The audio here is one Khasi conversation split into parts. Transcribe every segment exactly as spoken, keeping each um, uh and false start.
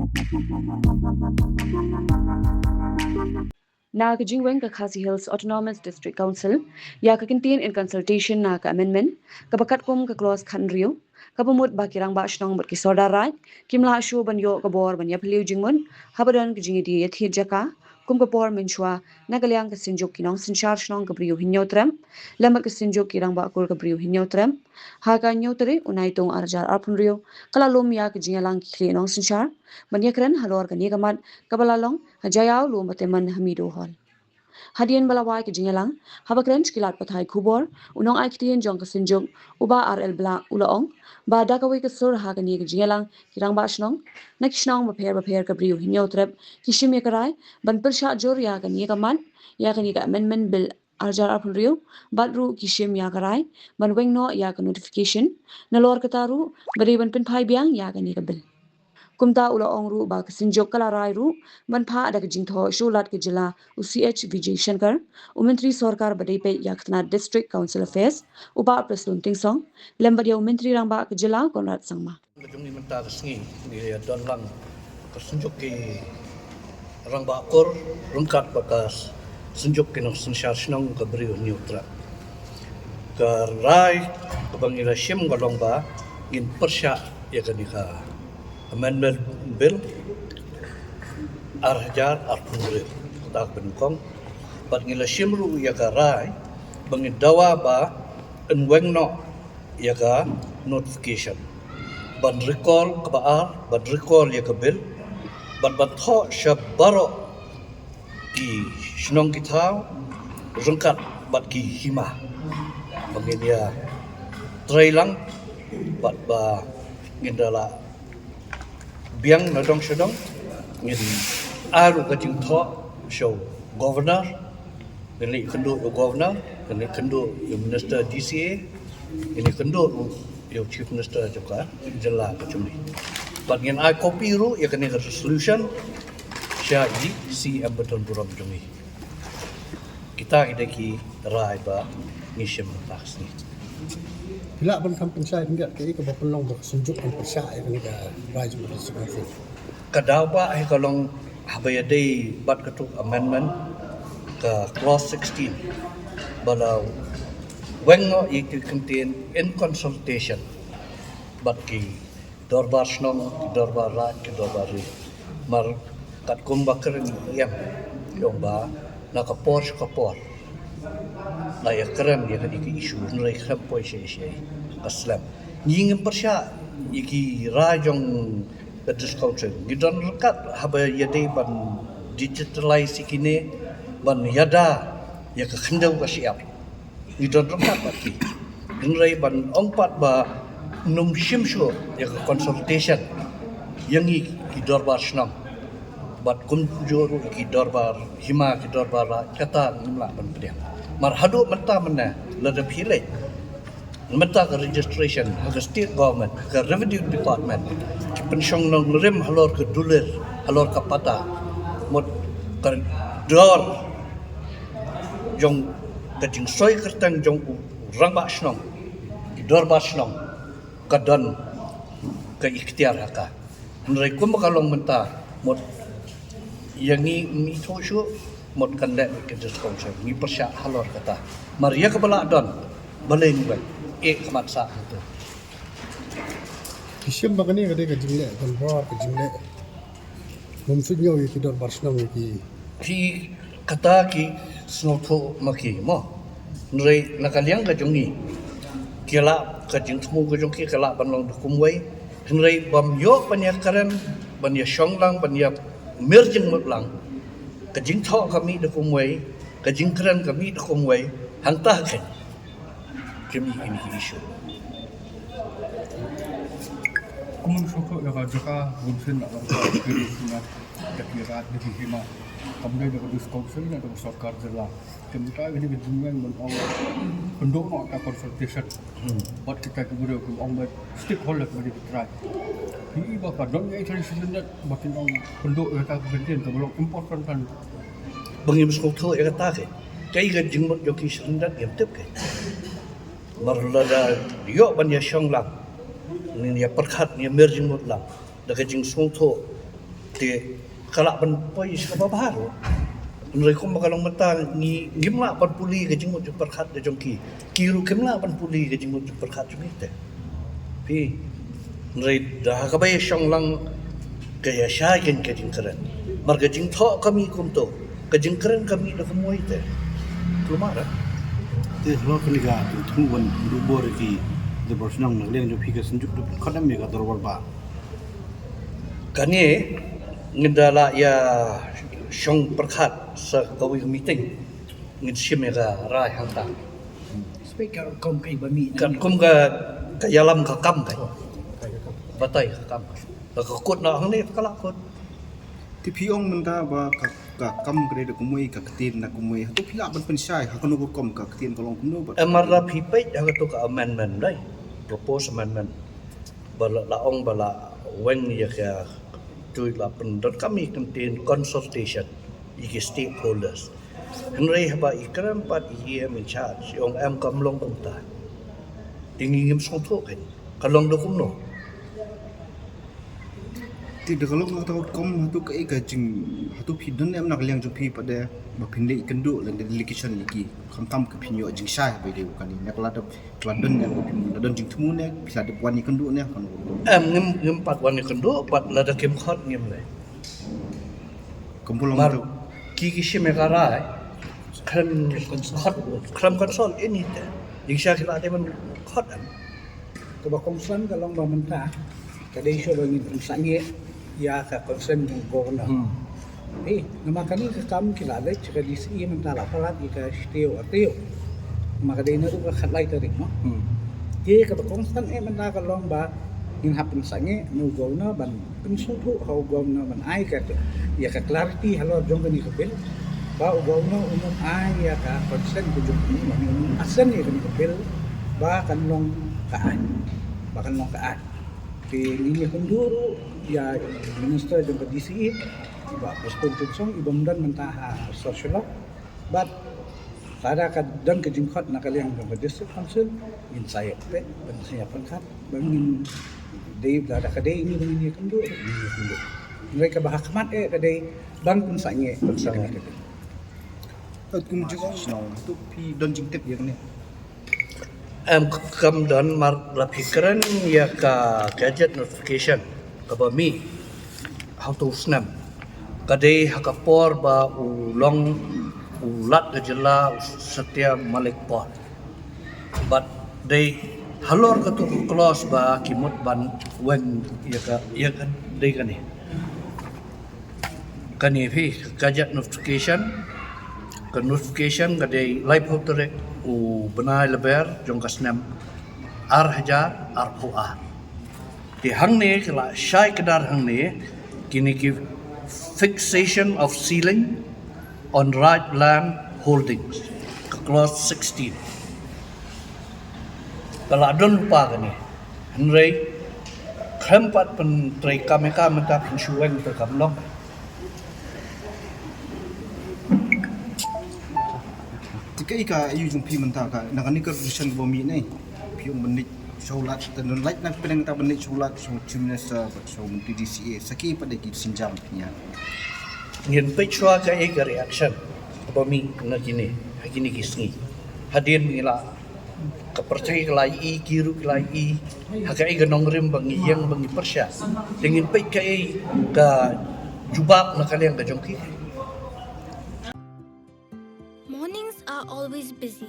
Na ka jingweng ka Khasi Hills Autonomous District Council ïa ka kyntien in consultation na ka amendment kaba katkum ka clause khathynriew, kaba mut ba ki rangbah shnong bad ki sordar raid kim lah shuh ban ïoh ka bor ban ïaphylliew jingmut haba don ka jingïadie ïathied jaka kum ka por mynshuwa na ka liang ka Synjuk ki Nongsynshar Shnong ka Bri u Hynñiewtrep lem bad ka Synjuk ki Rangbah Kur ka Bri u Hynñiewtrep. Ha ka hynñiew tarik u Naitung arhajar arphew hynriew ka la lum ïa ka jingïalang ki khlieh nongsynshar ban ïakren halor kane ka mat kaba la long ha Jaiaw Lumbataman ha Meadow Hall. Hadien ba la wai ka jingïalang, haba kren sha ki lad pathai khubor, u nongai ktien jong ka Synjuk u Bah R L Blah u la ong ba da kawei ka sur ha kane ka jingïalang ki rangbah shnong na ki shnong bapher bapher ka Bri u Hynñiewtrep ki shim ïa ka rai ban pyrshah jur ïa kane ka mat, ïa kane ka Amendment Bill arhajar arphew hynriew bad ruh ki shim ïa ka rai ban weng noh ïa ka notification. Nalor kata ruh ba dei ban pynphai biang ïa kane ka bill. Kumta u la ong ruh ba ka Synjuk ka la rai ruh ban phah da ka jingthoh sha u Lat ka jylla u C H Vijay Shankar, u Myntri Sorkar ba dei peit ïa ka tnat District Council Affairs, u Bah Prestone Tynsong, lem bad ïa u Myntri Rangbah ka jylla Conrad Sangma. Ka jong ngi mynta ka sngi ngi ïa don lang ka Synjuk ki Rangbah Kur ryngkat bad ka Synjuk ki Nongsynshar Shnong ka Bri u Hynñiewtrep. Ka rai kaba ngi la shim ka long ba ngin pyrshah ïa kane ka Amendment Bill arhajar arphew hynriew, kata ka ba nyngkong. Bad ngi la shim ruh ïa ka rai ba ngin dawa ba yn weng noh ïa ka notification, ban recall, kaba ar, ban recall ïa ka bill, ban, ban thoh sha baroh ki shnong ki thaw ryngkat bad ki hima, ba ngin ïa trei lang bad ba ngin da lah biang na dong sha dong. Ngin ai ruh ka jingthoh sha u Governor, ngin leit kynduh ïa u Governor, ngin leit kynduh ïa u Minister D C A, ngin leit kynduh ruh ïa u Chief Minister jong ka jylla ka jong ngi. Bad ngin ai copy ruh ïa kane ka resolution sha i C M ba don burom jong ngi. Kita ki dei ki rai ba ngi shim mynta ka sngi. Phi lah ban kham pynshai khyndiat kaei kaba pynlong ba ka Synjuk kan pyrshah ïa kane ka rai jong ka District Council? Ka daw ba hi ka long haba ïadei bad kato ka amendment ka clause sixteen ba la weng noh ïa ki kyntien in consultation bad ki dorbar shnong, ki dorbar raid, ki dorbar ri. Mar katkum ba kren i em, i ong ba na ka por sha ka por la ïa kren ïa kane ka issue, hynrei khlem poi sha sha ka slem. Ngi ngim pyrshah ïa ki rai jong ka District Council. Ngi don ryngkat haba ïadei ban digitalize ïa kine, ban ïada ïa ka khyndew ka shyiap. Ngi don ryngkat bad ki. Hynrei ban ong pat ba nym shim shuh ïa ka consultation ïa ngi ki dorbar shnong bad kumjuh ruh ki dorbar hima, ki dorbar raid, kata ngim lah ban pdiang. Mar haduh mynta mynne lada phi leit mynta ka registration ha ka state government, ha ka revenue department, ki pynshong nongrim halor ka dulir, halor ka pata, mut ka dor jong ka jingsoi kyrteng jong u rangbah shnong, ki dorbar shnong, ka don ka iktiar ha ka. Hynrei kumba ka long mynta, mut ïa ngi ym ithuh shuh, mut kan leh ka District Council, ngi pyrshah halor kata. Mar ïa kaba lah don, balei ngi weng, eh, ka mat sah hangto. Ki shim ba kane ka dei ka jingleh, kan bor ka jingleh. Bym suidñiew ïa ki dorbar shnong ïa ki. Ki kata ki sngewthuh ma ki mo. Hynrei na ka liang ka jong ngi, ki lah, ka jingthmu ka jong ki ka lah ban long da kumwei. Hynrei bym ïoh ban ïa kren, ban ïa shong lang, ban ïa mir jingmut lang. Ka jingthoh ka mih da kumwei, ka jingkren ka mih da kumwei. Hangta ha kane ki mih kine ki issue. Kum u sngewthuh ïa ka jaka, bun sien la long ka ki ruh sngewthuh ïa ki raid ïa ki hima. Kam dei da ka District Council ne da ka sorkar jylla. Te mynta kane ka jingweng ban ong pynduh noh ka consultation. Hmm. Bad kita ki briew ki ong ba stakeholder ba dei ki trai. Hi ba ka don ïa ka tradition ba kin ong pynduh ïa ka kyntien kaba long important kan. Ba ngim sngewthuh ïa kata ke. Kaei ka jingmut jong ki sha lyndet ngim tip ke. Mar lada ïoh ban ïa shong lang, ngin ïa pyrkhat, ngin ïa mir jingmut lang da ka jingsngewthuh Te ka lah ban poi sha kaba bha ruh. Hynrei kumba ka long mynta ngi, ngim lah ban pule ka jingmut jingpyrkhat ka jong ki. Ki ruh kim lah ban pule ka jingmut jingpyrkhat jong ngi te. Phi. Hynrei da kaba ïa shong lang ka ïa shai kein ka jingkren. Namar ka jingthoh ka mih kumto, ka jingkren ka mih da kumwei te. Kulmar. Te halor kane ka jingthmu ban duh bor ïa ki dorbar shnong na ka liang jong phi, ka Synjuk da pynkhot em ïa ka dorbar bah? Kane ngin da lah ïa shong pyrkhat sa kawei ka meeting. Ngin shim ïa ka rai hangta. Speaker, kum ka iba mih na katkum ka, ka ïalam ka kam ka. Batai ka kam. Ka kut na hangne ka lah kut. Te phi ong mynta ba ka, ka kam ka dei da kumwei, ka ktien na kumwei. Hato phi lah ban pynshai ha kano ka rukom, ka ktien ka long kumno ba? Namar la phi peit ha kato ka amendment dei, proposed amendment, ba la, la ong ba la weng ïa ka, to la pyndonkam ïa ka ktien consultation ïa ki stakeholders. Hynrei haba i kren pat i E M in charge, i ong em, kam long kumta. Te ngi ngim sngewthuh kein ka long da kumno. Te da ka long kata ka rukom, hato kaei ka jing, hato phi don em na ka liang jong phi pat de ba phin leit kynduh lane delegation ïa ki, khamtam ka phin ïoh jingshai haba ïadei bad kane, ne ka la dep, ka la don em, ka phin la don jingthmu ne phi la dep wan ïakynduh ne kano? Em, ngim, ngim pat wan ïakynduh, pat lada kim khot ngim leit. Kumba long mar tu ki, ki shim ïa ka rai khlem khot, khlem consult ïa ngi te. Jingshisha ki la dei ban khot em. Kaba kongsan ka long ba mynta ka dei shuh ba ngin pynsangeh ïa ka consent jong u governor. Hmm. Eh, namar kane ka kam ki la leit sha ka D C E mynta, la palat ïa ka shatei artei. Namar ka dei naduh ka khatlai tarik, no? Hmm. Te kaba kongsan eh mynta ka long ba ngin hap pynsangeh na u governor ban pynsngewthuh ha u governor ban ai ka, ïa ka clarity halor jong kane ka bill. Ba u governor un ai ïa ka consent ka jong u, ban un assent ïa kane ka bill ba kan long ka aiñ. Ba kan long ka aiñ. Te ngin ïakynduh ruh ïa i minister jong ka D C E, i Bah Prestone Tynsong, i bym don mynta ha Sor Shillong. Bad lada ka don ka jingkhot na ka liang jong ka District Council, ngin sa ïa peit, ban sa ïa pynkhot, ban ngin dei, lada ka dei ïa ngi ban ngin ïakynduh, ngin ïakynduh. Hynrei kaba ha khmat eh ka dei ban pynsangeh, pynsangeh. Kum jong u shnong, hato phi don jingtip ïa kane? Em, kam don, mar la phi kren ïa ka gazette notification kaba mih ha uto u snem, ka dei ha ka por ba u long u Lat ka jylla u Satya Malik Paul. Bad dei halor kato ka clause ba ki mut ban weng ïa ka, ïa ka dei kane. Kane phi, ka gazette notification, ka notification ka dei laiphew tarik u bnai Lber jong ka snem ar hajar arphew ar. Te hangne ka la shai kdar hangne, kine ki fixation of ceiling on right land holdings, ka clause sixteen. Ka la don lypa kane. Hynrei khlem pat pyntreikam ïa ka mynta phin shu weng te kam long. Te kaei ka ïa jong phi mynta ka, na kane ka resolution kaba mih ne? Phi ong ban leit sha u Lat, te don lait na pdeng ta ban leit sha u Lat, sha u Chief Minister bad sha u Myntri D C A, sa kaei pat de ki sienjam phi ïa. Ngin peit shuwa kaei ka reaction kaba mih na kine, ha kine ki sngi. Hadien ngi la, ka pyrthei ka la ïohi, ki ruh ki la ïohi ha kaei ka nongrim ba ngi ïeng ba ngi pyrshah. Te ngin peit kaei ka jubab na ka liang ka jong ki. Mornings are always busy.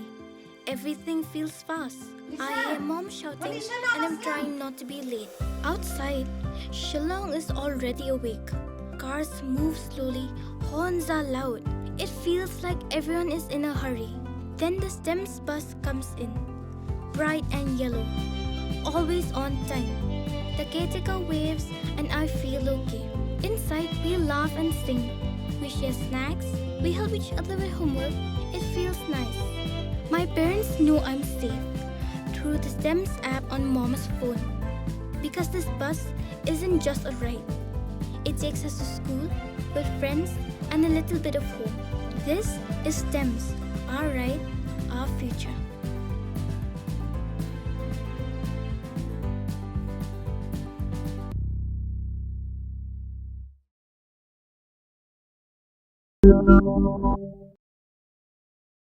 Everything feels fast. I hear mom shouting and I'm trying not to be late. Outside, Shillong is already awake. Cars move slowly, horns are loud. It feels like everyone is in a hurry. Then the STEMS bus comes in, bright and yellow, always on time. The caretaker waves and I feel okay. Inside, we laugh and sing. We share snacks. We help each other with homework. It feels nice. My parents know I'm safe through the STEMS app on mom's phone. Because this bus isn't just a ride. It takes us to school, with friends, and a little bit of home. This is STEMS, our ride, our future.